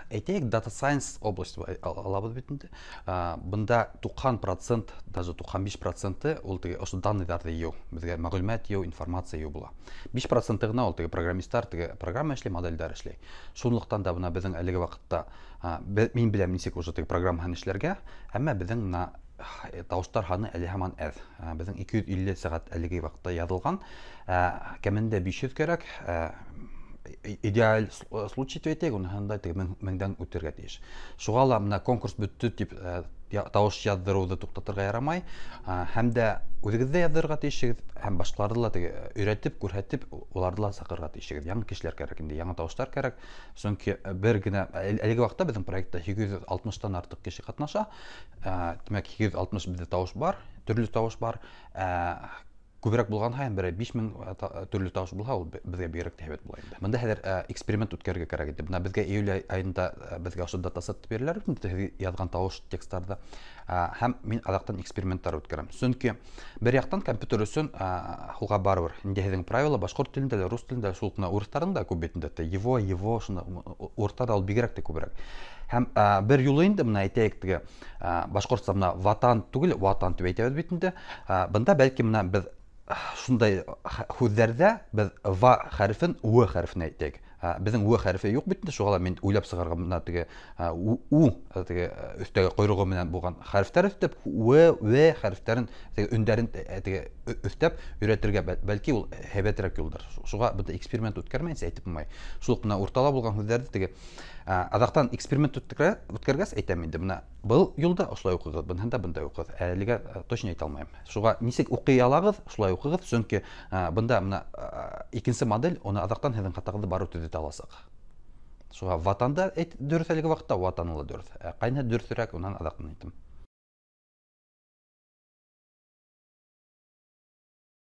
Әйтәйек, data science область алабыҙ бит инде. Бында 90%, даже 95% ул теге ошо данныйҙарҙы йыйыу, беҙгә мәғлүмәт йыйыу, информация йыйыу була. 5% ғына ул теге программисттар теге программа эшләй, моделдәр эшләй. Шунлыҡтан да бына беҙҙең әлеге ваҡытта мин беләм нисек уже теге программаһын эшләргә, әммә беҙҙең бына тауыштар һаны әле һаман әҙ. Беҙҙең 250 сәғәт әлеге ваҡытта яҙылған. Кәмендә 500 кәрәк. Идеаль случай тип әйтәйек, уныһында теге меңдән үтергә тейеш. Шуға ла бына конкурс бөттө тип тауыш яҙҙырыуҙы туҡтатырға ярамай. Һәм дә үҙегеҙ ҙә яҙҙырырға тейешегеҙ, һәм башҡаларҙы ла теге өйрәтеп, күрһәтеп, уларҙы ла саҡырырға тейешегеҙ. Яңы кешеләр кәрәк инде, яңы тауыштар кәрәк. Сөнки бер генә әлеге ваҡытта беҙҙең проектта 860-тан артыҡ кеше ҡатнаша. Тимәк, 860 беҙҙә тауыш бар, төрлө тауыш бар. Күберәк булған һайын берәй 5000 төрлө тауыш булһа, ул беҙгә бигерәк тә һәйбәт була инде. Бында хәҙер эксперимент үткәрергә кәрәк инде. Бына беҙгә июль айында беҙгә ошо датасет бирәләр бит инде, һеҙ яҙған тауыш тексттарҙы. Һәм мин аҙаҡтан эксперименттар үткәрәм. Сөнки бер яҡтан компьютер өсөн һуға барыбер. Инде һеҙҙең правила башҡорт телендә лә, рус телендә лә, шул уҡ урыҫтарҙың да күп бит инде. Его, его, шунда, урыҫтарҙа ул бигерәк тә күберәк. Һәм бер юлы инде бына әйтәйек теге, башҡортса бына ватан түгел, ватан тип әйтәбеҙ бит инде. Бында бәлки бына беҙ шундай һүҙҙәрҙә беҙ ва хәрефен у хәрефенә әйтәйек. Беҙҙең у хәрефе юҡ бит инде, шуға ла мин уйлап сығарған бына теге, у, у, теге, өҫтәге ҡойроғо менән булған хәрефтәр өҫтәп, у, в хәрефтәрен, теге өндәрен, теге өҫтәп өйрәтергә бәлки ул һәйбәтерәк юлдыр. Шуға бында эксперимент үткәрмәйенсә әйтеп булмай. Шул уҡ бына уртала булған һүҙҙәрҙе теге, аҙаҡтан эксперимент үткәргәс әйтәм инде, бына был юлда ошолай уҡығыҙ, быныһында бындай уҡығыҙ. Әлегә точно әйтә алмайым. Шуға нисек уҡый алағыҙ, шулай уҡығыҙ, сөнки бында бына, икенсе модель, уны аҙаҡтан һеҙҙең хатағыҙҙы барып төҙәтә аласаҡ. Шуға ватанда әйт, дөрөҫ әлеге ваҡытта, ватаны ла дөрөҫ. Ҡайһы дөрөҫөрәк, унан аҙаҡтан әйтәм.